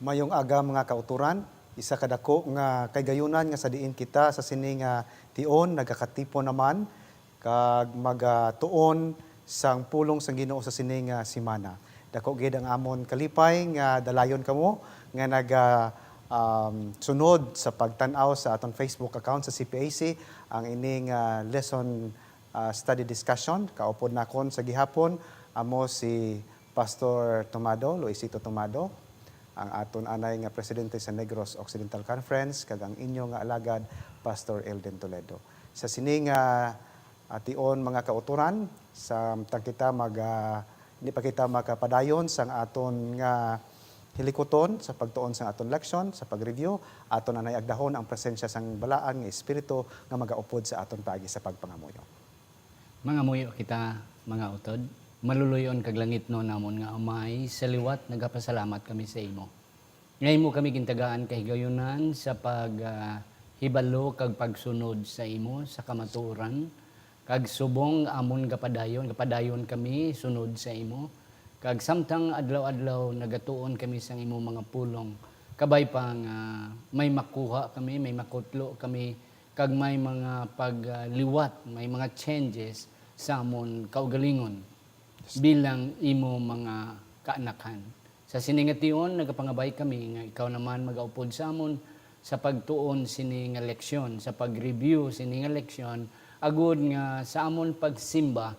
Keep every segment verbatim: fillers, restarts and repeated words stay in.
Mayong aga, mga kauturan. Isa ka dako nga kahigayonan nga sa diin kita sa sini nga tion nagakatipon naman kag magatuon sang pulong sang Ginoo sa sini nga semana. Dako gid ang amon kalipay nga dalayon kamo nga naga, um, sunod sa pagtan-aw sa aton Facebook account sa C P A C, ang ining, ah, lesson, ah, study discussion. Kaupod nakon sa gihapon amo si Pastor Tomado, Luisito Tomado, ang aton anay nga presidente sa Negros Occidental Conference, kag ang inyo nga alagad, Pastor Elden Toledo. Sa sini nga, ah, tion, mga kauturan, samtang kita mag, ah, hindi pa kita makapadayon sang aton nga hilikuton sa pagtuon sang aton leksyon, sa pag-review, aton anay agdahon ang presensya sang Balaan nga Espiritu nga magaupod sa aton paagi sa pagpangamuyo. Mangamuyo kita, mga utod. Maluloy-on kag langitnon namon nga Amay, sa liwat nagapasalamat kami sa imo. Nga imo kami gintagaan kahigayonan sa pag, ah, hibalo kag pagsunod sa imo sa kamatuoran, kag subong amon gapadayon, gapadayon kami sunod sa imo, kag samtang adlaw-adlaw nagatuon kami sang imo mga pulong, kabay pa nga may makuha kami, may makutlo kami, kag may mga pagliwat, may mga changes sa amon kaugalingon bilang imo mga kaanakan. Sa sini nga tion, nagapangabay kami nga ikaw naman magaupod sa amon sa pagtuon sini nga leksyon, sa pag-review sini nga leksyon, agud nga sa amon pagsimba,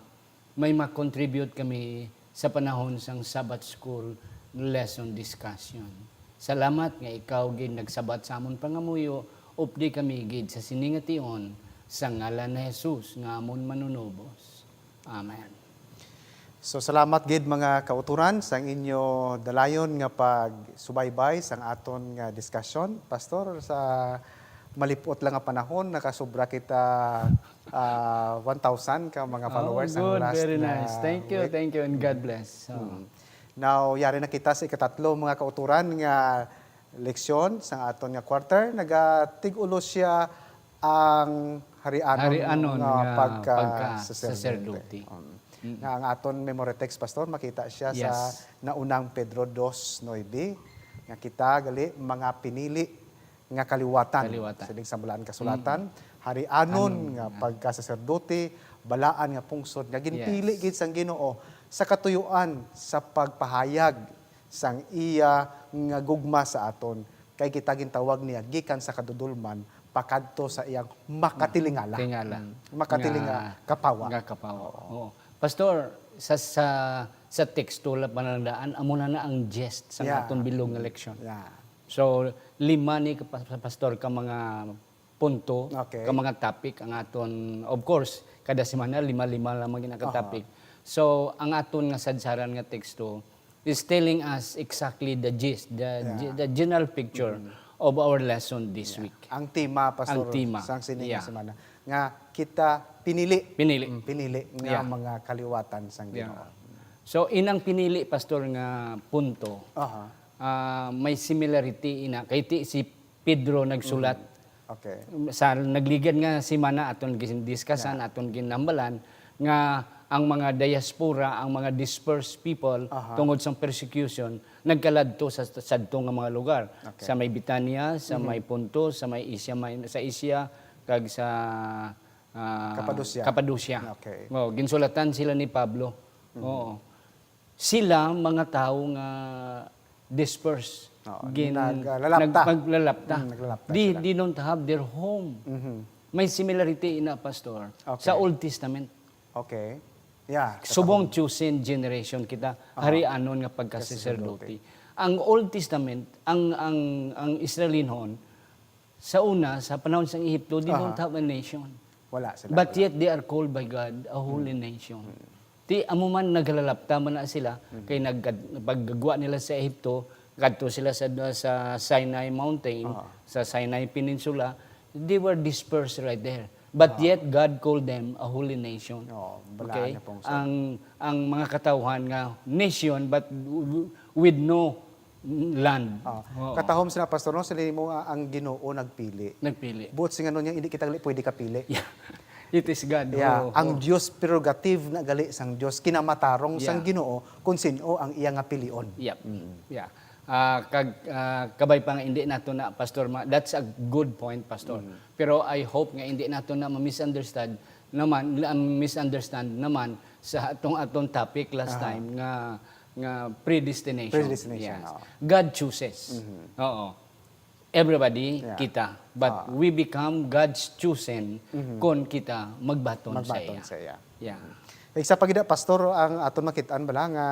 may ma-contribute kami sa panahon sang Sabbath School lesson discussion. Salamat nga ikaw gid nagsabat sa amon pangamuyo, updi kami gid sa sini nga tion, sa ngalan ni Jesus nga amon Manunubos. Amen. So, salamat gid, mga kauturan, sang inyo dalayon nga pagsubaybay sang aton nga discussion. Pastor, sa malipot lang nga panahon, nakasubra kita, ah, one thousand ka mga Oh, followers ang good. last Very na nice. Thank you, week. thank you, and God Mm. bless. So, Mm. Now, yari na kita sa ikatatlo, mga kauturan, nga leksyon sang aton nga quarter. Nagatig-ulo siya ang harianon Harianon nga nga pagka-saserdote. pagka-saserdote. Um, Mm. nga ang aton memory text, Pastor, makita siya sa Yes. naunang Pedro dos nuebe, nga kita gali mga pinili nga kaliwatan. Kaliwatan. Sining sa Balaan Kasulatan, Mm. harianon Anon nga nga. pagka-saserdote, balaan nga pungsod, nga ginpili Yes. gid sang Ginoo sa katuyuan sa pagpahayag sang iya nga gugma sa aton, kay kita gintawag niya gikan sa kadudolman pakadto sa iyang makatilingala. Tingala. Mm. Makatilinga Nga, kapawa. nga kapawa. Oo. Oo. Pastor, sa, sa, sa teksto la panandaan, amo na na ang gist sa Yeah. aton bilog nga leksyon. Yeah. So, lima ni ka-, pa-, Pastor, ka mga punto, Okay. ka mga topic ang aton. Of course, kada semana, lima-lima lamang gid ang Aha. topic. So, ang aton nga sadsaran nga teksto is telling us exactly the gist, the Yeah. ge-, the general picture Mm-hmm. of our lesson this Yeah. week. Ang tema, Pastor, Ang tema. sang sini nga Yeah. semana, nga kita pinili. Pinili. Mm, pinili nga Yeah. mga kaliwatan sang Yeah. Ginoo. So, inang pinili, Pastor, nga punto, Aha. ah, may similarity ina. Kay ti si Pedro nagsulat Mm. Okay. sa nagligad nga semana aton gin-discussan, Yeah. aton ginambalan, nga ang mga diaspora, ang mga dispersed people, Aha. tungod sa persecution, nagkaladto sa sadto nga mga lugar. Okay. Sa may Betania, sa Mhm. may Ponto, sa may Asia Min-, sa Asia, kag sa, ah, Cappadocia. Cappadocia. Okay. Oh, ginsulatan sila ni Pablo. Mhm. Oo. Sila mga tawo nga dispersed. Oo, Gin-, naglalapta. nag-, naglalapta. Mm, naglalapta They, sila. they don't have their home. Mhm. May similarity ina, Pastor, Okay. sa Old Testament. Okay. Yeah, Subong katong chosen generation kita, Aha. harianon nga pagkasaserdote. Kasaserdote. Ang Old Testament, ang, ang, ang Israelinhon, sa una, sa panahon sang Ehipto, they Aha. don't have a nation. Wala sila, But wala. yet, they are called by God a holy Hmm. nation. Hmm. Ti, amo man, naglalapta man na sila, Hmm. kay nag-, pagkagwa nila sa Ehipto, kadto sila sa, sa Sinai Mountain, Aha. sa Sinai Peninsula, they were dispersed right there. But Aha. yet, God called them a holy nation. Oo, balaan Okay? niya pong sa- Ang, ang mga katawhan nga nation, but w-, w-, with no land. Ah, Oo. katahom sina, Pastor, no, sila mo, ah, ang Ginoo nagpili. Nagpili. Buot sing ano niya, hindi kita gali pwede kapili. Yeah. It is God. Yeah. Oo, Ang oo. Dios, prerogative na gali sang Dios, kinamatarong sang Yeah. Ginoo kung sin-o ang iya nga pilion. Yep. Mm. Yeah. Ah, kag, ah, kabay pa nga hindi nato na, Pastor, ma-, that's a good point, Pastor. Mm. Pero I hope nga hindi nato na ma-misunderstand naman, ah, misunderstand naman sa atong, atong topic last Aha. time nga, nga predestination. Predestination, Yes. oo. God chooses. Mhm. Oo. Everybody, Yeah. kita. But Ah. we become God's chosen Mhm. kon kita magbaton sa Magbaton iya. sa iya. Yeah. Kag sa pagida, Pastor, ang aton makitaan bala nga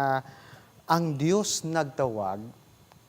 ang Dios nagtawag,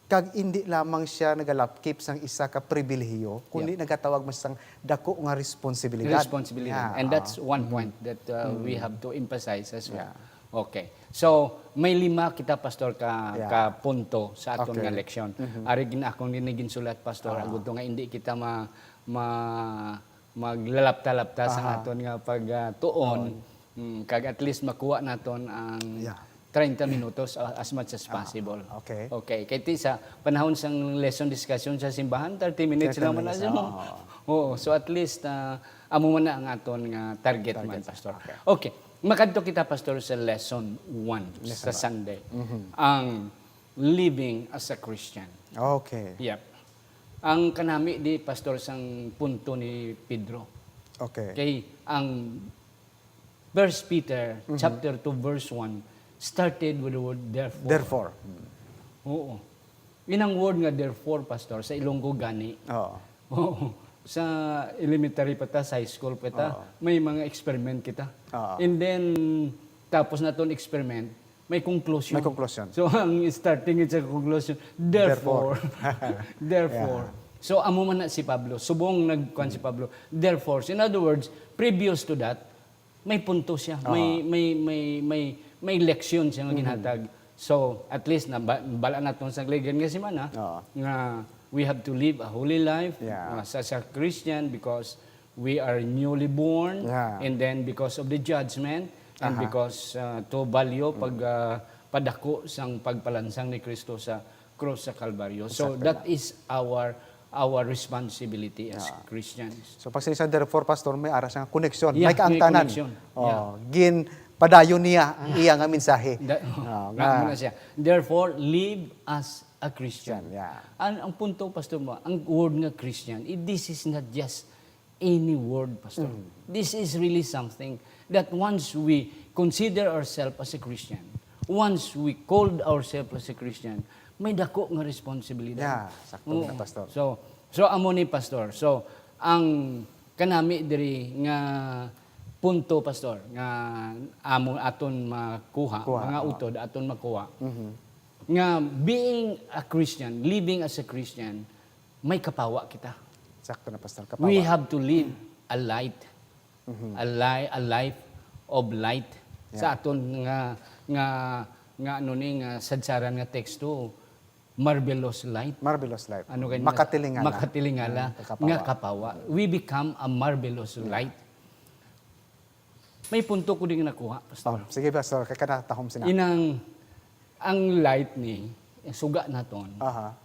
kag indi lamang siya nagalapkip sang isa ka pribilehiyo, kundi Yeah. nagatawag man sang dako nga responsibilidad. Responsibilidad. Yeah, And that's ah. one Mm. point that, uh, we Mm. have to emphasize as well. Yeah. Okay. So, may lima kita, Pastor, ka, Yeah. ka punto sa aton Okay. nga leksyon. Mhm. Ari gin-, akong gini ginsulat, Pastor, Ah. agud to nga hindi kita ma-, ma-, maglalapta-lapta sa Aha. aton nga pag, ah, tuon. Tuon. Mm, kag at least makuha naton ang Yeah. treinta minutos, ah, as much as Ah, possible. okay. Okay. Kay ti sa panahon sang lesson discussion sa simbahan, thirty minutes Thirty lang man na minutes, siya, no? oo. Oo. So, at least, ah, amo man na ang aton nga target Target, man, Pastor. okay. Okay. Makadto kita, Pastor, sa lesson one Lesson sa one. Sunday. Mhm. Ang living as a Christian. Okay. Yep. Ang kanami di, Pastor, sang punto ni Pedro. Okay. Kay ang First Peter Mhm. chapter two verse one started with the word therefore. Therefore. Mm. Oo. Inang word nga therefore, Pastor, sa Ilonggo gani. Oo. Oo. Sa elementary pa ta, sa high school pa ta, Oo. may mga experiment kita. Oo. And then, tapos naton experiment, may conclusion. May conclusion. So, ang starting sa conclusion, therefore, Therefore. therefore. Yeah. So, amo man na si Pablo. Subong nagkuan si Mm. Pablo. Therefore, so in other words, previous to that, may punto siya. May, Aha. may, may, may, may leksyon siya nga Mhm. ginhatag. So, at least, naba-, bala naton sa ligan nga semana, Aha. nga we have to live a holy life Yeah. uh, as, as a Christian because we are newly born, Yeah. and then because of the judgment, and Aha. because, uh, to value Mm. pag, uh, padako sang pagpalansang ni Cristo sa krus sa Kalbaryo. So, Exactly. that is our, our responsibility as Yeah. Christians. So, pag sinabi sa therefore, Pastor, may ara siya nga koneksyon, Yeah, may may kaangtanan. koneksyon. Oh, Yeah. ginpadayon niya ang iya nga mensahe. Da-, Oh, na, nga. ano na siya. Therefore, live as a Christian. Christian, yeah. Ang, ang punto, Pastor, mo, ang word nga Christian, it, this is not just any word, Pastor. Mm. This is really something that once we consider ourselves as a Christian, once we called ourselves as a Christian, may dako nga responsibilidad. Yeah, sakto Oo. na, Pastor. So, so amo ni, Pastor. So, ang kanami diri nga punto, Pastor, nga amo aton makuha, Kuha, mga oo. utod aton makuha, Mhm. nga being a Christian, living as a Christian, may kapawa kita. Sakto na, Pastor. We Kapawa. have to live a light. Mhm. A li-, a life of light. Sa Yeah. aton nga, nga, nga ano ni, nga sadsaran nga teksto, marvelous light. Marvelous light. Ano kay Makatilingala. Makatilingala Mm, kakapawa. nga kapawa. We become a marvelous Yeah. light. May punto ko ding nakuha, Pastor. Oh, sige, Pastor. Kay kana tahom sina. Inang, ang light ni, suga naton. Aha.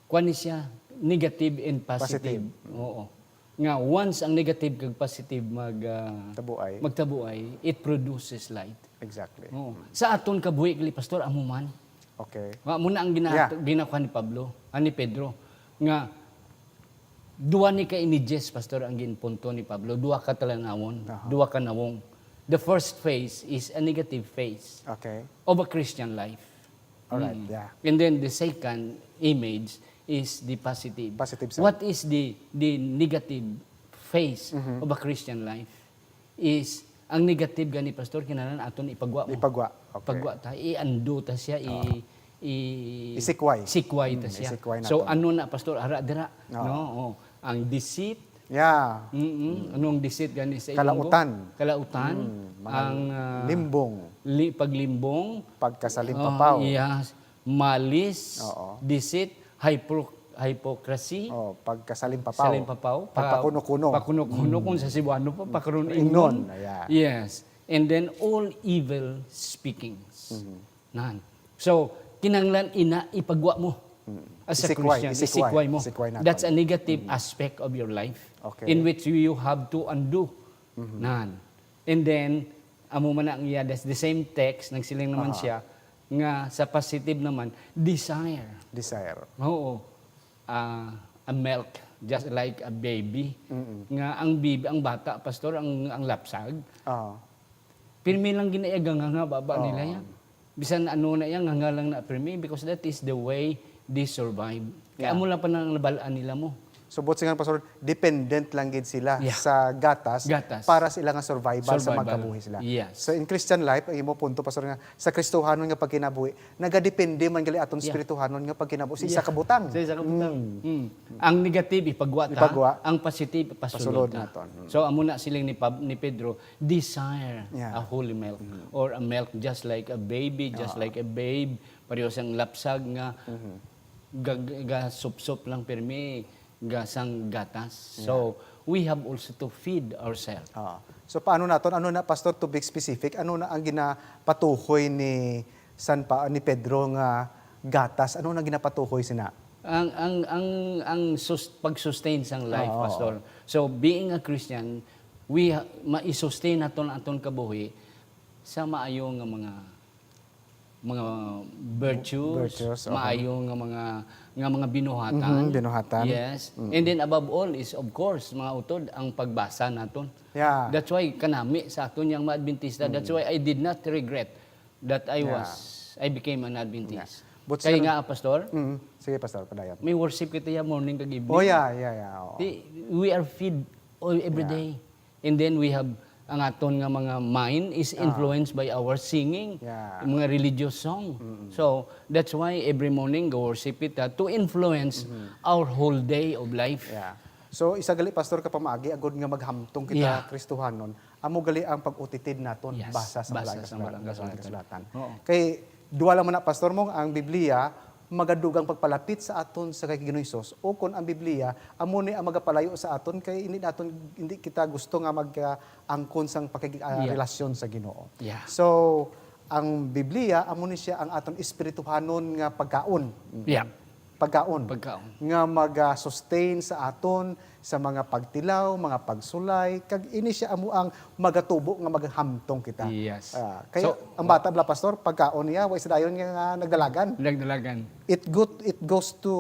Kuan ni siya, negative and positive. Positive. Oo. Nga once ang negative kag positive mag, ah, Tabuay. magtabuay, it produces light. Exactly. Oo. Mm. Sa aton kabuhi, gali, Pastor, amo man. Okay. Nga, muna ang gina-, Yeah. ginakuha ni Pablo, ah, ni Pedro, nga duha ni ka images, Pastor, ang ginpunto ni Pablo, duha ka talanawon, Aha. duha ka nawong. The first phase is a negative phase Okay. of a Christian life. Alright, Mm. yeah. And then the second image is the positive. Positive side. What is the, the negative phase Mhm. of a Christian life? Is, ang negative gani, Pastor, kinahanglan aton ipagwa mo. Ipagwa. Okay. Ipagwa ta, i-undo ta siya, i-, Oo. i-, Isikway. sikway ta Mm, siya. isikway So, naton. ano na, Pastor, ara dira, Oo. no? Oh, ang deceit. Yeah. Mm-mm. Mm. Anong deceit gani sa Ilonggo? Kalautan. Kalautan. Mm, mga Ang, ah, limbong. li-, paglimbong. Pagkasalimpapaw. Oh, yes. Malice, Oo. deceit, hypocr-, hypocrisy, Oh, pagkasalimpapaw. salimpapaw, pa-, Pagpakuno-kuno. pakuno-kuno, Mm. kung sa Cebuano pa, pakuno-ingnon. Ingnon, yeah. Yes. And then all evil speakings. Mhm. Nan. So, kinahanglan ina ipagwa mo. Mm. As a Isikway, Christian, isikway, isikway mo. isikway naton. That's a negative Mm. aspect of your life Okay. in which you have to undo. Mhm. Nan. And then, amo man na ang iya, that's the same text, nagsiling naman Aha. siya, nga sa positive naman, desire. Desire. Oo. Ah, a milk, just like a baby. Mm-mm. Nga ang baby, ang bata, pastor, ang, ang lapsag, Oo. pirmi lang gina-, nga, nga baba Oo. nila yan. Bisan ano na yan, nga, nga lang na pirmi, because that is the way they survive. Kaya Yeah. amo lang pa nang nabalaan nila mo. So, buot silingon, Pastor, dependent lang gid sila Yeah. sa gatas Gatas. para sa ilang survival sa Survival. magkabuhi sila. Yes. So, in Christian life, ang imo punto, Pastor, nga sa Kristohanon nga pagkinabuhi, nagadepende man gali aton Yeah. spirituhanon nga pagkinabuhi sa isa Yeah. ka butang. Sa isa ka butang. Mm. Mm. Ang negative, ipagwa ta. Ipagwa. Ang positive, ipasulod Pasulod ta. naton. Mm. So, amo na siling ni Pab-, ni Pedro, desire Yeah. a holy milk Mm. or a milk just like a baby, just Oo. like a babe, pareho sang lapsag nga Mhm. gag-, gasupsop lang pirmi, gasang gatas. Yeah. So, we have also to feed ourselves. Oo. So, paano naton? Ano na, Pastor, to be specific, ano na ang ginapatuhoy ni San Pa-, ni Pedro nga gatas? Ano na ginapatuhoy sina? Ang, ang, ang, ang sus-, pag-sustain sang life, Oo. Pastor. So, being a Christian, we ha-, ma-sustain naton aton kabuhi sa maayo nga mga, mga virtues, Virtues, okay. maayo nga mga, nga mga binuhatan. Mhm, binuhatan. Yes. Mm. And then above all is, of course, mga utod, ang pagbasa naton. Yeah. That's why kanami sa aton yang mga Adventista, that's Mm. why I did not regret that I Yeah. was, I became an Adventist. Yeah. But Kaya sir nga, Pastor, Mm. Sige, Pastor, padayon. may worship kita ya morning kag evening. Oh, yeah, yeah, yeah, oo. Di, we are feed all, every Yeah. day. And then we have, ang aton nga mga mind is Ah. influenced by our singing, Yeah. mga religious song. Mm-mm. So, that's why every morning, go worship it, ah, to influence Mm-hmm. our whole day of life. Yeah. So, isa gali, Pastor, ka pamaagi, agod nga maghamtong kita Yeah. Kristohanon, amo gali ang pag-utitid naton, Yes, basa sa basa Malain sa Kasulatan, Malain Kasulatan. Kasulatan. Oo. Kay, duwa lang man na, Pastor, mo, ang Biblia, magadugang pagpalapit sa aton sa kay Ginoong Hesus, o kon ang Biblia, amo ni ang magapalayo sa aton, kay hindi naton, hindi kita gusto nga mag-angkon sang pakig-, ah, Yeah. relasyon sa Ginoo. Yeah. So, ang Biblia, amo ni siya ang aton espirituhanon nga pagkaon. Yeah. Pagkaon. Pagkaon. Nga maga-sustain sa aton sa mga pagtilaw, mga pagsulay, kag ini siya amo ang magatubo nga maghamtong kita. Yes. Ah, kaya So, ang bata bala, Pastor, pagkaon niya, wa sa dayon nga, nga nagdalagan. Nagdalagan. It go, it goes to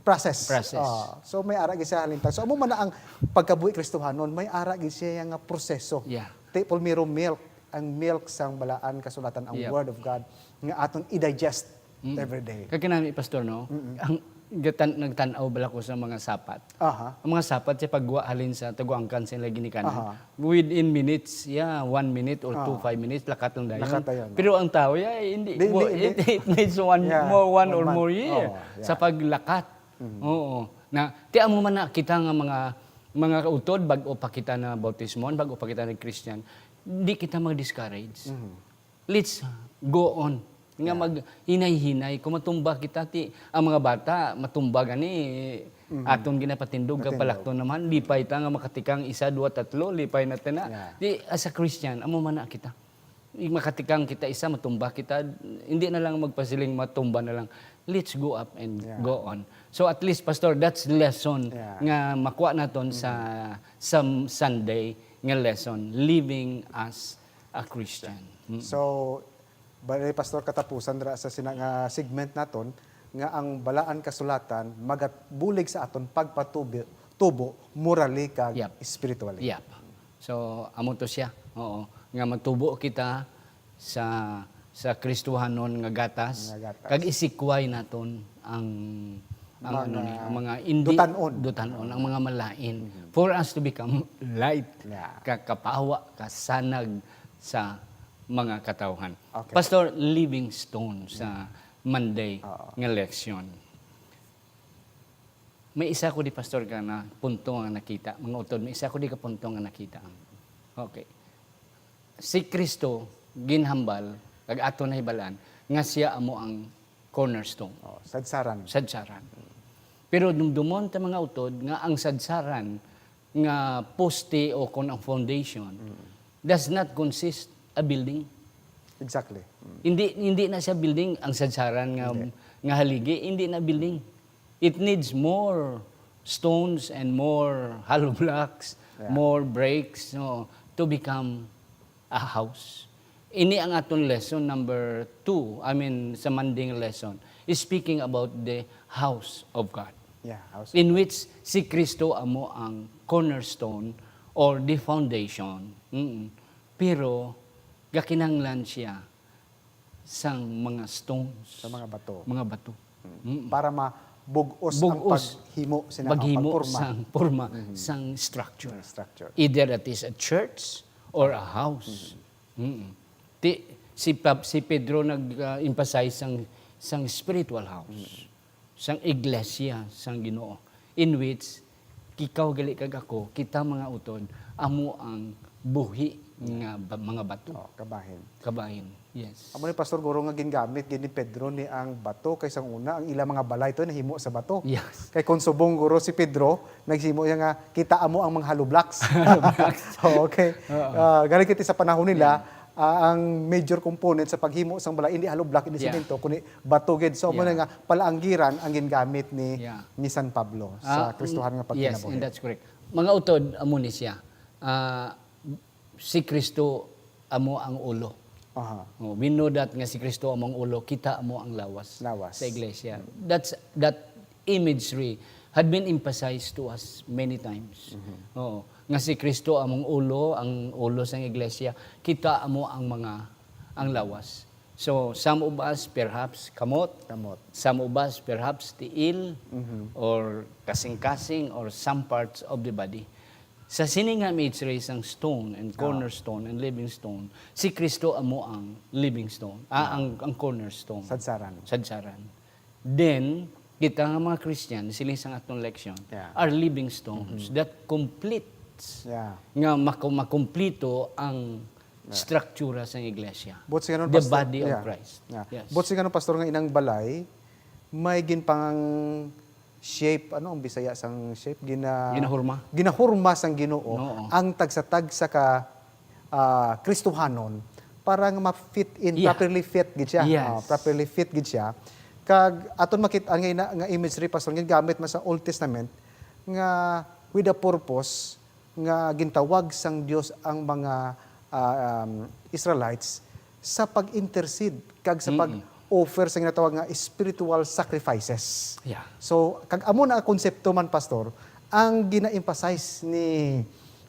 process. Process. Ah, so may ara gid siya halintang. So amo man na ang pagkabuhi Kristohanon, may ara gid siya nga proseso. Yeah. Ti, primero milk, ang milk sang Balaan Kasulatan, ang Yeah. Word of God, nga aton i-digest Mm. every day. Kag kinami, Pastor, no? Mm-mm. Ang gatan-, nagtan-aw bala ko sa mga sapat. Aha. Ang mga sapat siya pagwa halin sa taguangkan sa ila ginikanan. Aha. Within minutes, yeah, one minute or two, Ah. five minutes, lakat lang dayon. Lakat dayon. Pero ang tao, yeah, hindi, Di, mo-, hindi, hindi. it, it needs one, Yeah, more, one one or month. more year Oo, yeah. sa paglakat. Mhm. Oo. Na, ti amo man na kita nga mga, mga kautod, bag-o pa kita na bautismon, bag-o pa kita na Christian, di kita mag-discourage. Mhm. Let's go on. Nga Yeah. maghinay-hinay. Kung matumba kita, ti, ang mga bata, matumba gani, Mhm. aton ginapatindog, Patindog. kapalakton naman, lipay ta nga makatikang isa, dua, tatlo, lipay na ta na. Yeah. Ti, as a Christian, amo man na kita. Makatikang kita isa, matumba kita, hindi na lang magpasiling, matumba na lang. Let's go up and Yeah. go on. So at least, Pastor, that's lesson Yeah. nga makuha naton sa, Mhm. sa Sunday nga lesson, living as a Christian. Mm. So, bali, Pastor, katapusan dira sa sina nga segment naton, nga ang Balaan Kasulatan magabulig sa aton pagpatubo, tubo, morally kag Yep. spiritually. Yep. So, amo to siya. Oo. Nga matubo kita sa, sa Kristohanon nga gatas, Nga gatas. kag isikway naton ang, ang Mga ano ni, ang mga indi, dutan-on. dutan-on, ang mga malain. Mhm. For us to become light, Yeah. ka-, kapawa, kasanag sa mga katawhan. Okay. Pastor, living stone sa Monday Oo. nga leksyon. May isa ko di, Pastor, ka na punto nga nakita. Mga utod, may isa ko di ka punto nga nakita. Okay. Si Kristo ginhambal, kag ato nahibal-an, nga siya amo ang cornerstone. Oh, sadsaran. Sadsaran. Pero dumdumon ta, mga utod, nga ang sadsaran nga poste o kon ang foundation Mm. does not consist a building. Exactly. Mm. Hindi, hindi na siya building ang sadsaran nga, Hindi. nga haligi, hindi na building. It needs more stones and more hollow blocks, Yeah. more bricks, no, to become a house. Ini ang aton lesson number two, I mean, sa Monday nga lesson, is speaking about the house of God, Yeah, house. in which si Kristo amo ang cornerstone or the foundation. Mm. Pero gakinahanglan siya sang mga stones, Sa mga bato. mga bato. Mm. Para mabug-os ang Bug-os. Paghimo sina Paghimo pagporma. Sang porma, sang structure. Ng structure. Either it is a church or a house. Mm. Ti, si, Pab- si Pedro nag-emphasize sang, sang spiritual house, sang iglesia sang Ginoo, in which ikaw gali kag ako, kita mga utod, amo ang buhi nga ba- mga bato. Oh, kabahin. Kabahin. Yes. Amo ni Pastor, guro, nga gingamit gid ni Pedro ni ang bato kay sang una ang ila mga balay to nahimo sa bato. Yes. Kay kung subong, guro, si Pedro, naghimo niya nga kita amo ang mga hollow blocks. Oh, okay. Oo. Ah, galing kita sa panahon nila, ah, ang major component sa paghimo sang balay hindi hollow block, hindi Yeah. semento, kundi bato gid. So amo na Yeah. nga palaanggiran ang gingamit ni Yeah. ni San Pablo sa Ah, Kristohanon nga mm, yes, pagkinabuhi. And that's correct. Mga utod, amo ni siya. Ah, si Kristo amo ang ulo. Aha. Oh, we know that nga si Kristo amo ang ulo, kita amo ang lawas, Lawas. Sa iglesia. That's that imagery had been emphasized to us many times. Oo, nga si Kristo among ulo, ang ulo sang iglesia, kita amo ang mga ang lawas. So some of us perhaps kamot, Kamot. Some of us perhaps tiil or kasing-kasing or some parts of the body. Sa sini nga imagery sang stone and cornerstone and living stone, si Kristo amo ang living stone, ah, ang, ang cornerstone. Sadsaran. Sadsaran. Then, kita nga mga Christian, siling sang atong leksyon, Yeah. are living stones that completes, Yeah. nga maku- makumplito ang struktura sang iglesia. But sa ganun, The Pastor, body of yeah. Christ. Yeah. Yes. But sa ganun, Pastor, nga inang balay, may ginpang shape, ano ang Bisaya sang shape? Gina, Ginahurma. Ginahurma sang Ginoo Oo. ang tagsa-tagsa ka ah, Kristohanon para nga ma-fit in, Yeah. properly fit gid siya. Yes. Ah, properly fit gid siya. Kag aton makit-an nga ina, nga imagery, Pastor, nga gamit man sa Old Testament nga with a purpose nga gintawag sang Dios ang mga ah, um, Israelites sa pag-intercede kag sa pag-offer sa ginatawag nga spiritual sacrifices. Yeah. So, kag amo na ang konsepto man, Pastor, ang gina-emphasize ni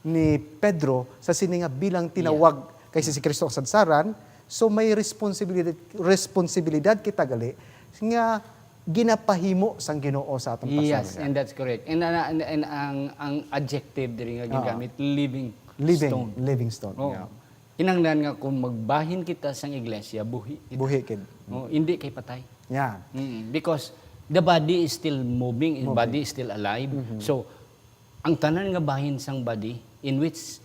ni Pedro sa sini nga bilang tinawag kay si Kristo ang sadsaran. So may responsibilidad, responsibilidad kita gali nga ginapahimo sang Ginoo sa atong Yes, pagsarungan. And that's correct. And, and, and, and ang ang adjective diri nga Oo. Gigamit, living Living, stone. Living stone. Oo. Yeah. Kinahanglan nga kung magbahin kita sang iglesia, buhi kita. Buhi kid. Oh, hindi kay patay. Yeah. Mm, because the body is still moving, the Moving. Body is still alive. So, ang tanan nga bahin sang body, in which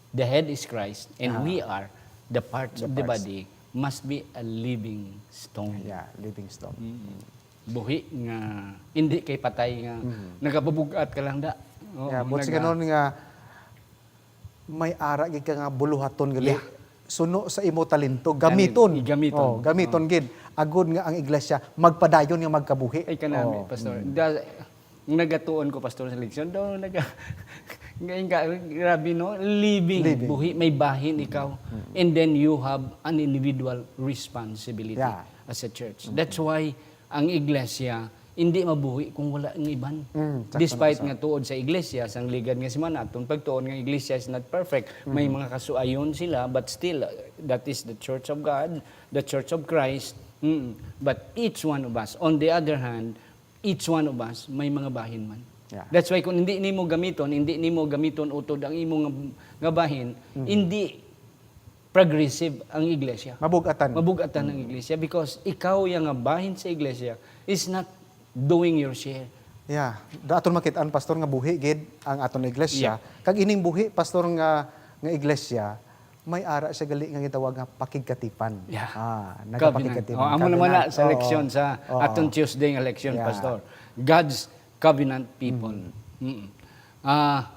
the head is Christ and Ah. We are the parts The of the parts. Body, must be a living stone. Yeah, living stone. Mm. Buhi nga hindi kay patay nga nagabubug-at ka lang da. Oo, Yeah, but naga- siganon nga may ara gid ka nga buluhaton gali. Yeah. Suno sa imo talento, gamiton. Gamiton. Oh, gamiton gid. Agod nga ang iglesia magpadayon nga magkabuhi. Ay, kanami, Oh. Pastor. Da, nagatuon ko, Pastor, sa leksyon. Daw, naga, nga, nga, grabe, no? Living, Living. Buhi, may bahin ikaw. And then you have an individual responsibility Yeah. as a church. That's why ang iglesia hindi mabuhi kung wala ang iban. Mm, sakto na, Despite Pastor. Nga tuod sa iglesia, sang Ligad nga Semana, atong pagtuon nga iglesia is not perfect. May mga kasuayon sila, but still, uh, that is the church of God, the church of Christ. Mm. But each one of us, on the other hand, each one of us, may mga bahin man. Yeah. That's why kung hindi nimo gamiton, hindi nimo gamiton utod ang imo nga, nga bahin, hindi progressive ang iglesia. Mabug-atan. Mabug-atan ang iglesia because ikaw yang nga bahin sa iglesia is not doing your share. Yeah. Da aton makit-an, Pastor, nga buhi gid ang aton iglesia. Kag ining buhi, Pastor, nga nga iglesia, may ara siya gali nga gitawag nga pakigkatipan. Yeah. Ah, Covenant. nagapakigkatipan. Oh, amo naman na Covenant. Sa leksyon Oo. Sa Oo. Atong Tuesday nga leksyon, Yeah. Pastor. God's covenant people. Mm. Ah,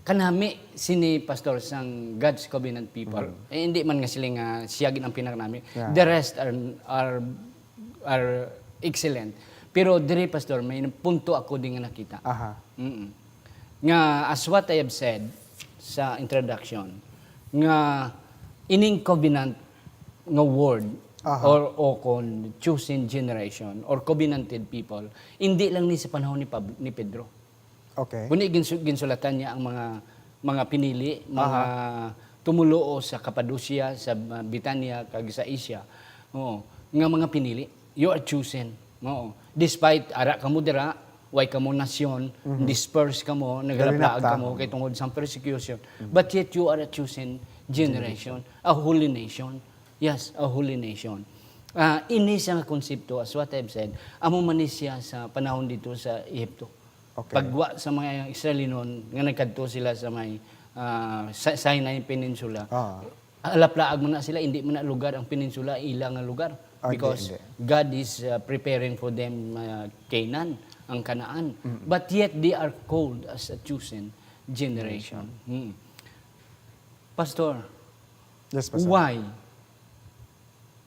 kanami sini, Pastor, sang God's covenant people. Eh, hindi man nga sila nga siya gid ang pinakanami. Yeah. The rest are are are excellent. Pero diri, Pastor, may punto ako di nga nakita. Aha. Mm. Nga, as what I have said sa introduction, nga ining covenant nga word Aha. or, o kon chosen generation or covenanted people, hindi lang ni sa panahon ni Pab-, ni Pedro. Okay. Kundi ginsu-, ginsulatan niya ang mga, mga pinili, mga Aha. tumuluo sa Cappadocia, sa, uh, Bithynia, kag sa Asia. Oo, nga mga pinili. You are chosen. Oo. Despite ara kamo dira, way kamo nasyon, Mhm. dispersed kamo, nagalaplaag Galinapta. kamo kay tungod sa persecution. Mhm. But yet you are a chosen generation, a holy nation. Yes, a holy nation. Ah, ini siya nga konsepto, as what I've said, amo man ni siya sa panahon dito sa Ehipto. Okay. Pagwa sa mga Israelinon nga nagkadto sila sa may, ah, sa Sinai Peninsula, Ah. alaplaag man na sila, hindi man na lugar ang peninsula, ila nga lugar. Ah, hindi, Because hindi. God is, uh, preparing for them, uh, Canaan, ang Kanaan. Mm. But yet they are called as a chosen generation. Generation. Mm. Pastor, Yes, Pastor. why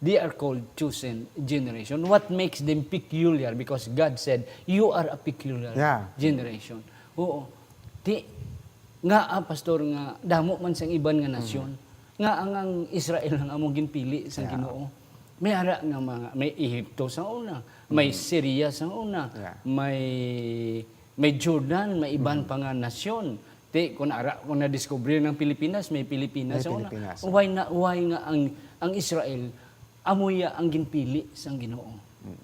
they are called chosen generation? What makes them peculiar? Because God said, "You are a peculiar Yeah. generation." Oo. Ti, nga, ah, Pastor, nga damo man sang iban nga nasyon, Mm. nga ang, ang Israel ang among ginpili sang Yeah. Ginoo. May ara nga mga, may Ehipto sa una, may Mm. Syria sa una, Yeah. may, may Jordan, may iban Mm. pa nga nasyon. Ti, kung ara, kung nadiskubre ng Pilipinas, may Pilipinas May sa una. Pilipinas. Why na, why nga ang, ang Israel, amo ya ang ginpili sang Ginoo? Mm.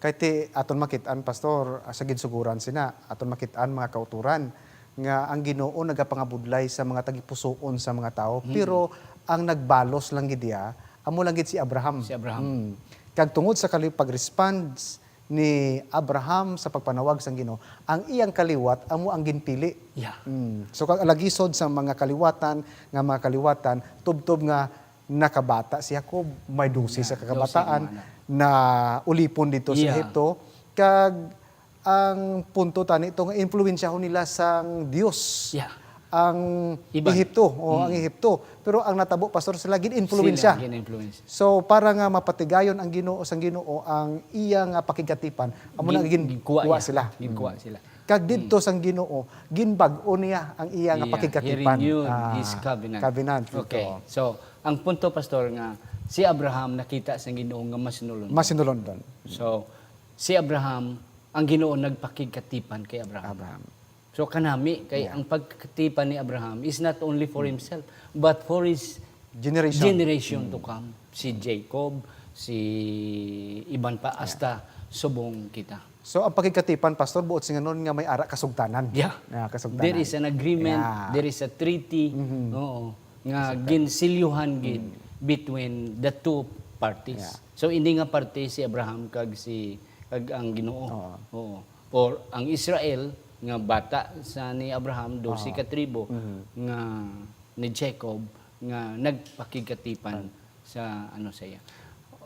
Kay ti, aton makit-an, Pastor, sa ginsuguran sina, aton makit-an, mga kauturan, nga ang Ginoo nagapangabudlay sa mga tagipusoon sa mga tawo, Mm. pero ang nagbalos lang gid iya, amo lang gid si Abraham. Si Abraham. Mm. Kag tungod sa kali-, pag-response ni Abraham sa pagpanawag sang Ginoo, ang iyang kaliwat amo ang ginpili. Yeah. Mm. So, kag alagisod sa mga kaliwatan, nga mga kaliwatan, tubtob nga nakabata si Jacob, may dose Yeah, sa kakabataan, dose nga anak. na ulipon dito sa Yeah. Ehipto, kag ang punto tani to nga impluwensyahon nila sang Dios. Yeah. Ang Iban. Ehipto, o, Mm. ang Ehipto. Pero ang natabo, Pastor, sila gin-impluwensya. Sila gin-influence. So, para nga mapatigayon ang Ginoo, sang Ginoo ang iya nga pakigkatipan, amo na Gin-, gin-, ginkuha kuha niya. sila. Ginkuha Mm. sila. Kag didto Mm. sang Ginoo, ginbag-o niya ang iya nga Iya, pakigkatipan. he renewed Ah, his covenant. covenant, Okay. ito. So, ang punto, Pastor, nga si Abraham nakita sang Ginoo nga masinulondon. Masinulondon. So, si Abraham, ang Ginoo nagpakigkatipan kay Abraham. Abraham. So, kanami, kay Yeah. ang pagkatipan ni Abraham is not only for Mm. himself, but for his Generation. generation Mm. to come. Si Jacob, si iban pa, Yeah. hasta subong kita. So, ang pakigkatipan, Pastor, buot singanon nga may ara kasugtanan. Yeah. Ah, kasugtanan. There is an agreement, Yeah. there is a treaty, Mhm. oo, nga Kasugtanan. ginsilyuhan gid Mm. between the two parties. Yeah. So, hindi nga parte si Abraham kag si, kag ang Ginoo. Oo. Oo. Or ang Israel, nga bata sa ni Abraham, dose Oo. ka tribo, Mhm. nga ni Jacob, nga nagpakigkatipan Right. sa ano sa iya.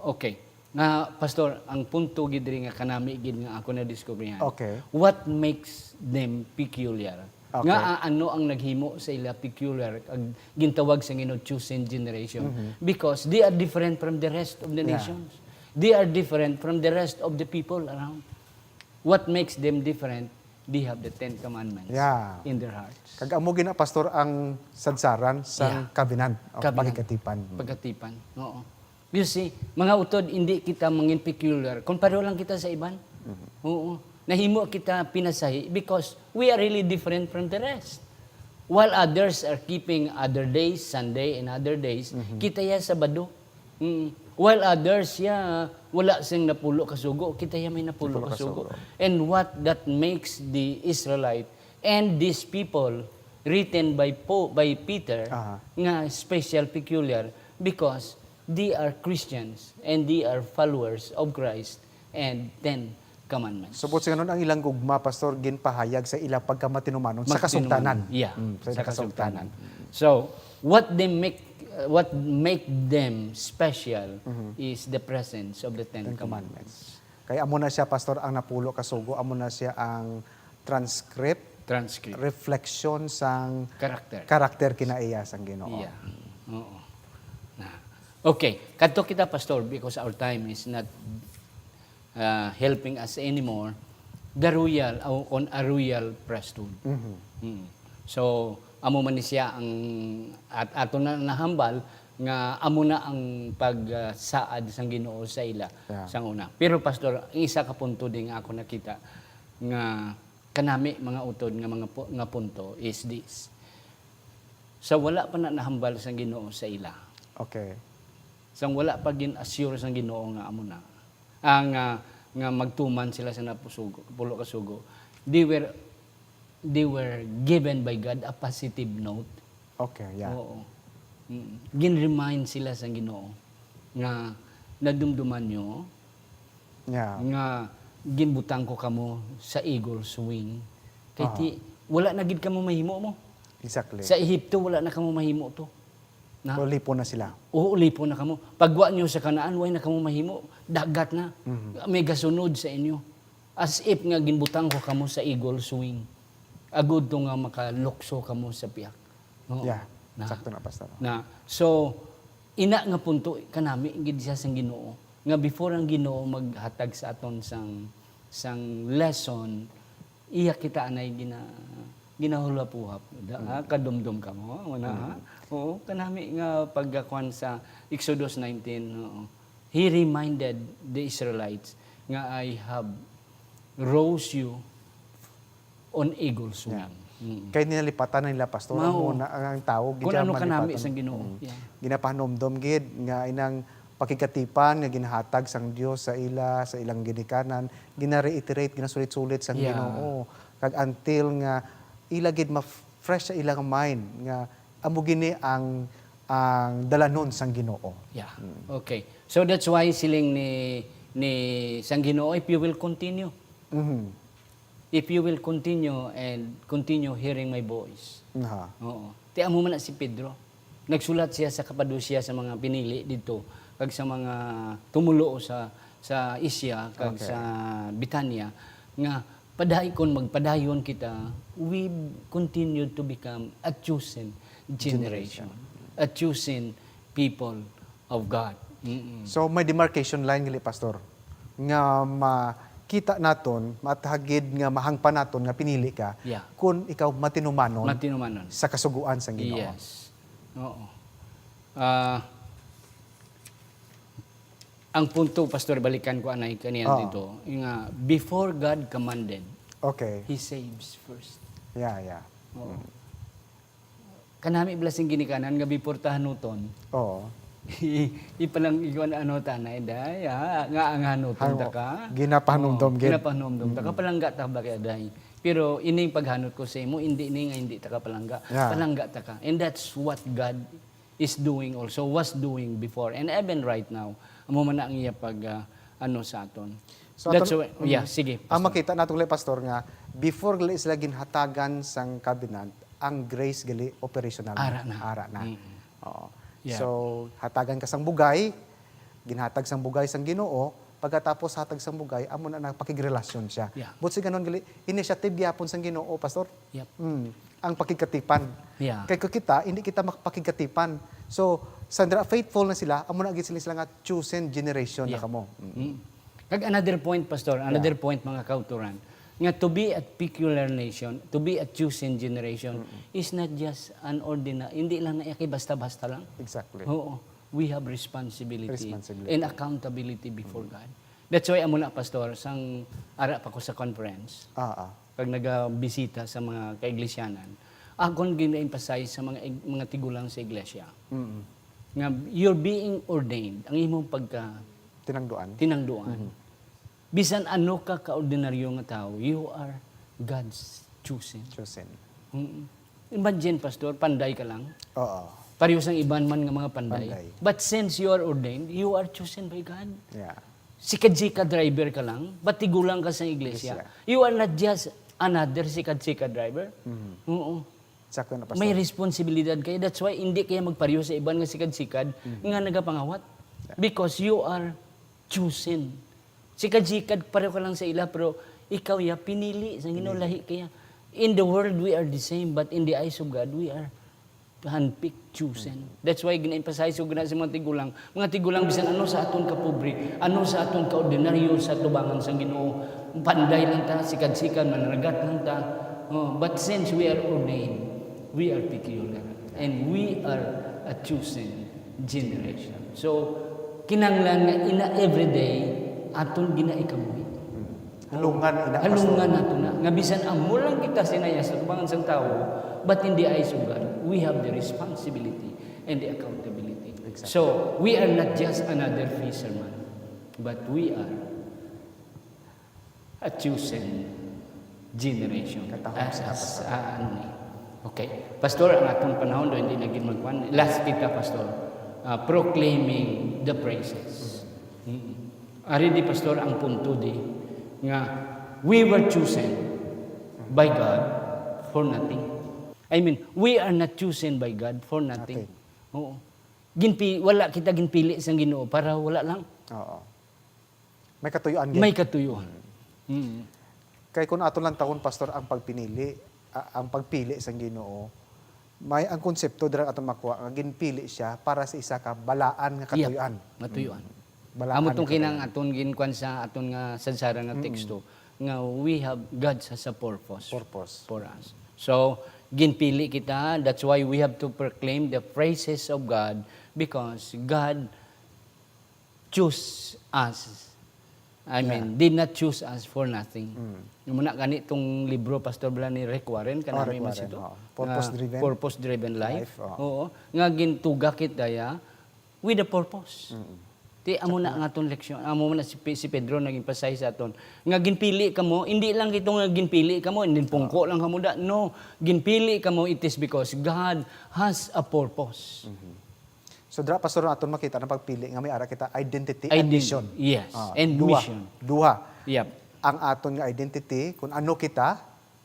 Okay. Nga, Pastor, ang punto gid diri nga kanami gid nga ako nadiskubrihan. Okay. What makes them peculiar? Okay. Nga, ah, ano ang naghimo sa ila peculiar, ag gintawag sa Ginoo chosen generation? Mhm. Because they are different from the rest of the Yeah. nations. They are different from the rest of the people around. What makes them different? They have the Ten Commandments Yeah. in their hearts. Kag amo gina, Pastor, ang sadsaran sang Yeah. covenant o Covenant. pakigkatipan. Pagkatipan. Oo. You see, mga utod, hindi kita mangin peculiar kung pareho lang kita sa iban. Mhm. Oo. Nahimo kita pinasahi because we are really different from the rest. While others are keeping other days, Sunday and other days, Mhm. kita ya Sabado. Mm. While others ya wala sing napulo ka sugo, kita ya may napulo Napulo ka ka sugo. sugo. And what that makes the Israelite and these people written by Po-, by Peter Aha. nga special, peculiar, because they are Christians and they are followers of Christ and Ten Commandments. So, buot singanon ang ilang gugma, Pastor, ginpahayag sa ilang pagkamatinumanon sa Matinumanon. kasugtanan. Yeah, Mm, sa sa ilang kasugtanan. kasugtanan. So, what they make, uh, what make them special Mhm. is the presence of the Ten Ten Commandments. Commandments. Kay amo na siya, Pastor, ang napulo ka sugo, amo na siya ang transcript, Transcript. reflection sang Character. character kinaiya sang Ginoo. Yeah. Oo. Na. Okay, kadto kita, Pastor, because our time is not, uh, helping us anymore. The royal, uh, on a royal priesthood. Mhm. Mm. So, amo man ni siya ang at-, ato na nahambal Nga amo na ang pagsaad sang Ginoo sa ila. Yeah. Sang una. Pero, Pastor, ang isa ka punto din nga ako nakita nga kanami, mga utod, nga mga pu-, nga punto is this. Sa wala pa na nahambal sang Ginoo sa ila, Okay. sang wala pa gin-assure sang Ginoo nga amo na, ang, ah, nga magtuman sila sa napusugo, pulo ka sugo, they were, they were given by God a positive note. Okay, yeah. Oo. Mm. Gin-remind sila sa Ginoo nga nadumduman nyo Yeah. nga ginbutang ko kamo sa eagle's wing. Kay Aha. ti, wala na gid kamo mahimo mo. Exactly. Sa Ehipto, wala na kamo mahimo to. Na? So, lipon na sila. Oo, lipon na kamo. Pagwa nyo sa Canaan, way na kamo mahimo. Dagat na. Mhm. May gasunod sa inyo. As if nga ginbutang ko kamo sa eagle's wing. Agud to nga makalukso kamo sa piak. Oo. Yeah. Na. Sakto na, Pastor. Na. So, ina nga punto, kanami gid siya sang Ginoo. Nga before ang Ginoo maghatag sa aton sang, sang lesson, iya kita anay gina-, ginahulap-uhap. Da-, Mm. ah, kadumdom ka mo, wala, ha? Mm. Oo, kanami nga pagkakuan sa Exodus nineteen, oo. He reminded the Israelites nga, "I have rose you on eagle's Yeah. wing." Mm. Kay ninalipatan na nila, Pastor, Mao. ang muna, ang, ang tao, Kung ano ginyaman kanami lipatan. sang Ginoo. Mm. Yeah. Ginapahanumdom gid nga inang pakigkatipan nga ginahatag sang Dios sa ila, sa ilang ginikanan, gina-reiterate, ginasulit-sulit sang Yeah. Ginoo. Kag until nga ila gid ma-fresh sa ilang mind nga amo gini ang, ang dalanhon sang Ginoo. Yeah. Mm. Okay. So that's why siling ni, ni sang Ginoo, "If you will continue." Mhm. If you will continue and continue hearing my voice. Aha. Oo. Ti amo man na si Pedro. Nagsulat siya sa kapadusya sa mga pinili didto, kag sa mga tumuluo sa, sa Asia, kag Okay. sa Bitanya, nga padayon, magpadayon kita, we continue to become a chosen generation, Generation. a chosen people of God. Mm-mm. So, may demarcation line gali, Pastor, nga makita naton, matahagid nga mahangpan naton nga pinili ka, Yeah. kun ikaw matinumanon Matinumanon. sa kasugoan sang Ginoo. Yes. Oo. Ah, ang punto, Pastor, balikan ko anay kaniya Oo. dito, nga before God commanded, Okay. He saves first. Yeah, yeah. Oo. Mm. Kanami bala sing ginikanan nga before ta hanuton. Oo. Ipalang ikaw na ano ta na, "Inday, ah, nga ang hanuton ta Hamo. ka." Ginapahanumdom Oo, gid. ginapahanumdom ta ka, Mm. "Palangga ta ba kay, Day?" Pero ining paghanot ko sa imo, hindi ni nga hindi ta ka palangga. Yeah. Palangga ta ka. And that's what God is doing also, was doing before, and even right now. Amo man na ang iya pag, ah, ano sa aton. So, That's aton, why, yeah, mm, sige, ang Pastor. makita nato gali, Pastor, nga before gali sila ginhatagan sang covenant, ang grace gali operational na. Ara na. Ara na. Mm. Oo. Yeah. So, hatagan ka sang bugay, ginhatag sang bugay sang Ginoo, pagkatapos hatag sang bugay, amo na nagpakigrelasyon siya. Yeah. But si ganon gali, initiative gyapon sang Ginoo, Pastor. Yep. Mm. Ang pakigkatipan. Yeah. Kay kung kita, hindi kita makapakigkatipan. So, sandra faithful na sila, amo na gid sila, sila nga chosen generation na Yeah. kamo. Mm. Mm. Kag another point, Pastor, another Yeah. point, mga kauturan, nga to be a peculiar nation, to be a chosen generation Mm-mm. is not just an ordinary, hindi lang na kay basta-basta lang. Exactly. Oo. We have responsibility Responsibility. and accountability before Mm. God. That's why amo na, Pastor, sang ara pa ko sa conference, Ah, ah. kag nagabisita sa mga kaiglesyaan, akon gina-emphasize sa mga ig-, mga tigulang sa iglesia Mm. nga you're being ordained, ang imong pagka Tinangduan. tinangduan. Mhm. Bisan ano ka kaordinaryo nga tawo, you are God's chosen. Chosen. Mm. Imagine, Pastor, panday ka lang. Oo. Pareho sang iban man nga mga panday. Panday. But since you are ordained, you are chosen by God. Yeah. Sikad-sikad driver ka lang, but tigulang ka sa iglesia. Iglesia. You are not just another sikad-sikad driver. Mhm. Oo. Sakto na, Pastor. May responsibilidad kayo. That's why hindi kaya magpareho sa iban nga sikad-sikad Mhm. nga nagapangawat. Yeah. Because you are chosen. Sikad-sikad pareho ka lang sa ila, pero ikaw ya pinili sa Ginoo, Pinili. lahi kaya. In the world, we are the same, but in the eyes of God, we are handpicked, chosen. Mm. That's why gina-emphasize ko gina sa mga tigulang, mga tigulang, bisan ano sa aton kapobre, ano sa aton kaordinaryo sa tubangan sang Ginoo, panday lang ta, sikad-sikad, mananagat lang ta. Oh, but since we are ordained, we are peculiar, and we are a chosen generation. So, kinahanglan nga ina everyday aton ginaikabuhi. Halungan ina, Pastor. Halungan nato na. Nga bisan amo lang kita sinayas sa tubangan sang tawo, but in the eyes of God, we have the responsibility and the accountability. Exactly. So, we are not just another fisherman, but we are a chosen generation. Katahom sa As, ah, ano ni? Okay. Pastor, ang atong panahon do, hindi na gid magkuan. Last kita, Pastor. Ah, proclaiming the praises. Mm. Ari di, Pastor, ang punto di nga we were chosen by God for nothing. I mean, we are not chosen by God for nothing. Nothing. Oo. Ginpi, wala kita ginpili sang Ginoo para wala lang. Oo. May katuyuan gid. May katuyuan. Mm. Kay kung ato lang tawon, Pastor, ang pagpinili, ah, ang pagpili sang Ginoo, may ang konsepto dira aton makuha nga ginpili siya para sa isa ka balaan nga Yep. katuyuan. Matuyuan. Balaan Amo nga tong kinang katuyuan. Aton ginkuan sa aton nga sadsaran nga teksto nga we have, God has a purpose Purpose. for us. So, ginpili kita. That's why we have to proclaim the praises of God, because God choose us. I Yeah. mean, did not choose us for nothing. Amo na gani tong libro, Pastor, bala ni Rick Warren, Oh, kanami Rick man Warren, sito. oh. Purpose Nga driven. Purpose driven life. Life, oh. Oo. Nga gintuga kita ya with a purpose. Ti amo na nga aton leksyon. Amo na si, Pe- si Pedro nag-emphasize sa aton. Nga ginpili kamo, hindi lang ito nga ginpili kamo, hindi pungko lang kamo da. No, ginpili kamo, it is because God has a purpose. So, dira, Pastor, aton makita ang pagpili nga may ara kita identity and Ident- mission. yes, Ah, and duha, mission. Duha. Yep. Ang aton nga identity, kung ano kita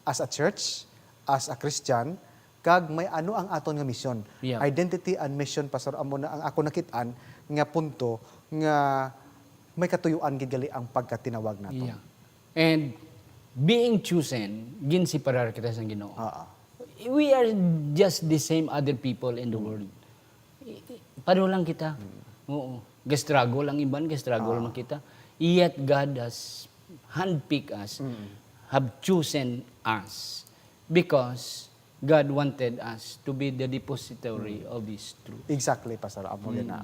as a church, as a Christian, kag may ano ang aton nga mission. Yep. Identity and mission, Pastor, amo na ang ako nakit-an nga punto nga may katuyuan gid gali ang pagkatinawag nato. Yeah. And being chosen, ginseparar kita sa Ginoo. Ah, ah. We are just the same other people in the world. I- i- Pareho lang kita. Oo. Ga-struggle ang iban, ga-struggle Ah. man kita. Yet God has handpicked us, have chosen us, because God wanted us to be the depository of His truth. Exactly, Pastor. Amo gid na.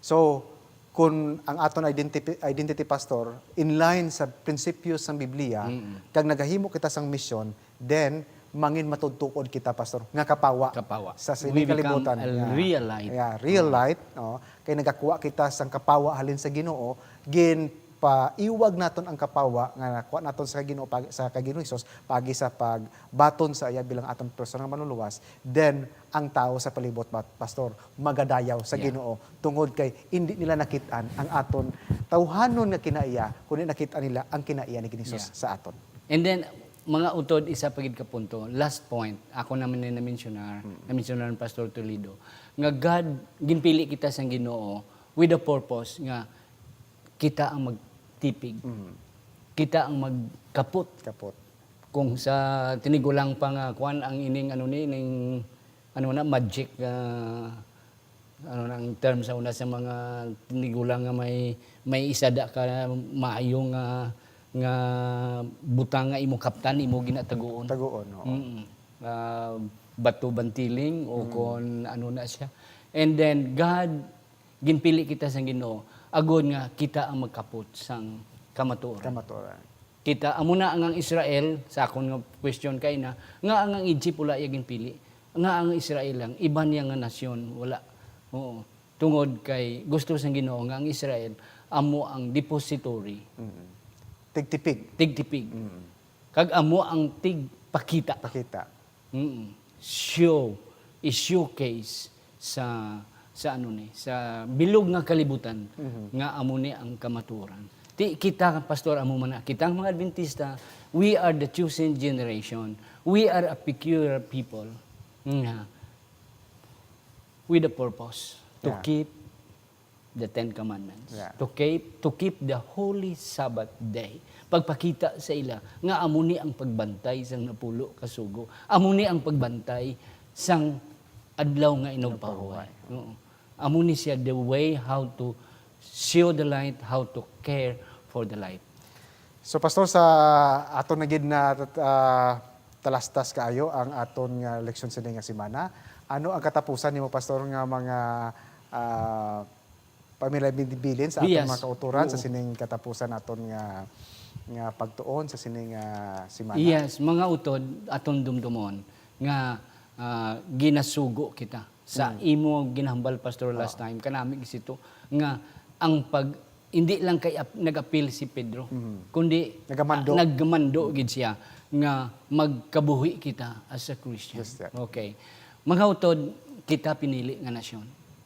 So, kung ang aton identity, identity, Pastor, in line sa prinsipyo sang Biblia, kag nagahimo kita sang mission, then mangin matuod-tuod kita, Pastor, nga kapawa, Kapawa. sa We become kalibutan. A real light. Yeah, real light. Oh. Kay nagakuha kita sang kapawa halin sa Ginoo, ginpaiwag naton ang kapawa nga nakuha naton sa Ginoo pag, sa kay Ginoong Hesus, pagi sa pagbaton sa iya bilang aton personal nga manluluwas, then ang tawo sa palibot, ba, Pastor, magadayaw sa Yeah. Ginoo tungod kay indi nila nakit-an ang aton tawhanon nga kinaiya, kundi nakit-an nila ang kinaiya ni Ginoong Hesus Yeah. sa aton. And then, mga utod, isa pa gid ka punto, last point, ako naman ni na-mensionar, na-mensionar ni Pastor Toledo, nga God, ginpili kita sang Ginoo with a purpose nga kita ang magtipig, kita ang magkapot. Kapot. Kung sa tinigulang pa nga, kwan, ang ining, ano ni, ning, ano na, magic, ah, ano na ang term sa una sa mga tinigulang nga may, may isada ka maayo nga, nga butang nga imo kaptan, imo ginataguon. Taguon, oo. Mm. Ah, bato bantiling o kon ano na siya. And then, God, ginpili kita sang Ginoo agod nga kita ang magkapot sang kamatuoran. Kamatuoran. Kita, amo na ang, ang Israel, sa akon nga question kay na, nga ang, ang Egypt wala iya ginpili, nga ang Israel lang, iban niya nga nasyon, wala. Oo. Tungod kay gusto sang Ginoo nga ang Israel amo ang depository, Tigtipig. tigtipig. Kag amo ang tigpakita. Pakita. Mm. Show, i-showcase sa, sa ano ni, sa bilog nga kalibutan nga amo ni ang kamatuoran. Ti kita, Pastor, amo man na, kita ang mga Adventista, we are the chosen generation. We are a peculiar people. Nga, with a purpose to Yeah. keep the Ten Commandments. Yeah. To keep, to keep the holy Sabbath day. Pagpakita sa ila nga amo ni ang pagbantay sang napulo ka sugo. Amo ni ang pagbantay sang adlaw nga inugpahuway. Oo. Amo ni siya the way how to show the light, how to care for the light. So, Pastor, sa aton na gid na, ah, talastas kaayo ang aton nga leksyon sa nga semana. Ano ang katapusan nimo, Pastor, nga mga, ah, pamilabilin sa aton Yes. mga kauturan sa Oo. sining katapusan naton nga nga pagtuon sa sining ah, semana. Yes, mga utod, aton dumdumon nga ah, ginasugo kita sa imo ginahambal, Pastor, last Ah. time, kanami gid sito, nga ang pag, hindi lang kay ap- nag-apil si Pedro, Mhm. kundi Nagamando. ah, nagmando gid siya nga magkabuhi kita as a Christian. Christian. Okay. Mga utod, kita pinili nga nasyon.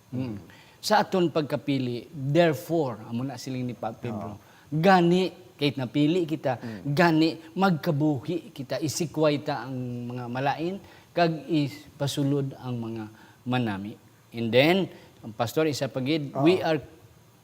Hmm. Sa aton pagkapili, therefore, amo na siling ni Pa Pedro, gani, kay napili kita, gani, magkabuhi kita, isikway ta ang mga malain, kag ipasulod ang mga manami. And then, ang pastor, isa pa gid, we Oo. are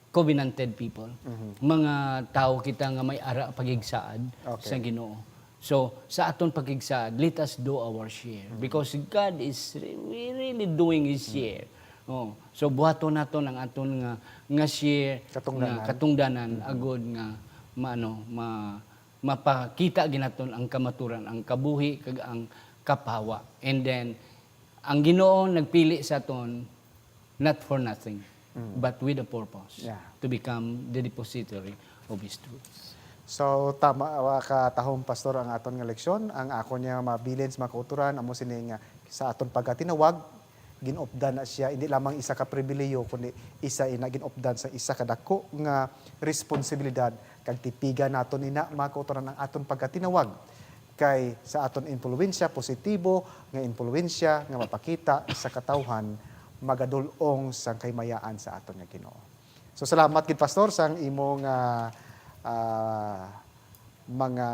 covenanted people. Mga tawo kita nga may ara pagigsaad Okay. sa Ginoo. So, sa aton pagigsaad, let us do our share. Because God is re- we really doing His share. Oh. So, buhaton naton ang aton nga, nga share, Katungdanan. nga katungdanan, agod nga maano, ma, mapakita ginaton ang kamaturan, ang kabuhi, kag ang kapawa. And then, ang Ginoo nagpili sa aton not for nothing, but with a purpose, Yeah. to become the depository of His truth. So, tama, wa ka tahom, Pastor, ang aton nga leksyon. Ang ako niya mabilin sa mga kauturan, amo sini nga sa aton pagkatinawag, ginupdan na siya, hindi lamang isa ka pribilehiyo, kundi isa ina ginupdan sa isa ka dako nga responsibilidad. Kag tipigan naton ina, mga kauturan, ang aton pagkatinawag. Kay sa aton impluwensya, positibo nga impluwensya nga mapakita sa katawhan, magadul-ong sang kahimayaan sa aton nga Ginoo. So, salamat gid, Pastor, sang imong ah, ah, mga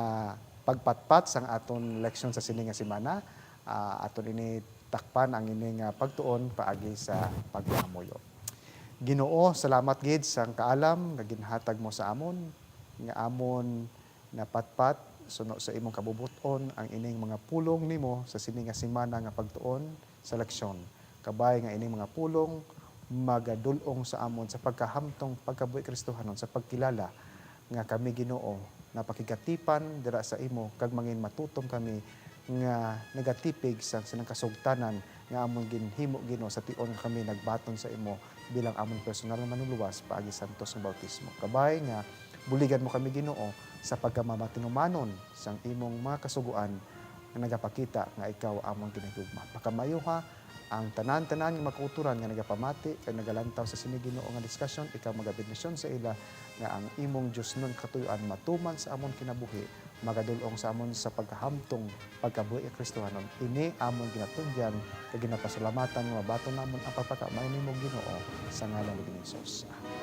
pagpatpat sang aton leksyon sa sini nga semana. Ah, aton ini takpan ang ini nga pagtuon paagi sa pagpangamuyo. Ginoo, salamat gid sang kaalam nga ginhatag mo sa amon, nga amon napatpat suno sa imong kabubot-on ang ining mga pulong nimo sa sini nga semana nga pagtuon sa leksyon. Kabay nga ining mga pulong magadul-ong sa amon sa pagkahamtong pagkabuhi Kristohanon, sa pagkilala nga kami, Ginoo, napakigatipan dira sa imo, kag mangin matutom kami nga nagatipig sa sining kasugtanan nga amon ginhimo, Ginoo, sa tion nga kami nagbaton sa imo bilang amon personal nga Manluluwas paagi sa santos nga bautismo. Kabay nga buligan mo kami, Ginoo, sa pagkamamatinumanon sang imong mga kasugoan nga nagapakita nga ikaw amon ginahigugma. Pakamayuha ang tanan-tanan nga mga kauturan nga nagapamati kag nagalantaw sa sini, Ginoo, nga diskasyon. Ikaw magabendisyon sa ila, nga ang imong diosnon katuyoan matuman sa amon kinabuhi, magadul-ong sa amon sa pagkahamtong pagkabuhi nga Kristohanon. Ini amon ginatugyan kag ginapasalamatan nga mabaton namon ang pagpakamay nimo, Ginoo, sa ngalan ni Jesus. Amen.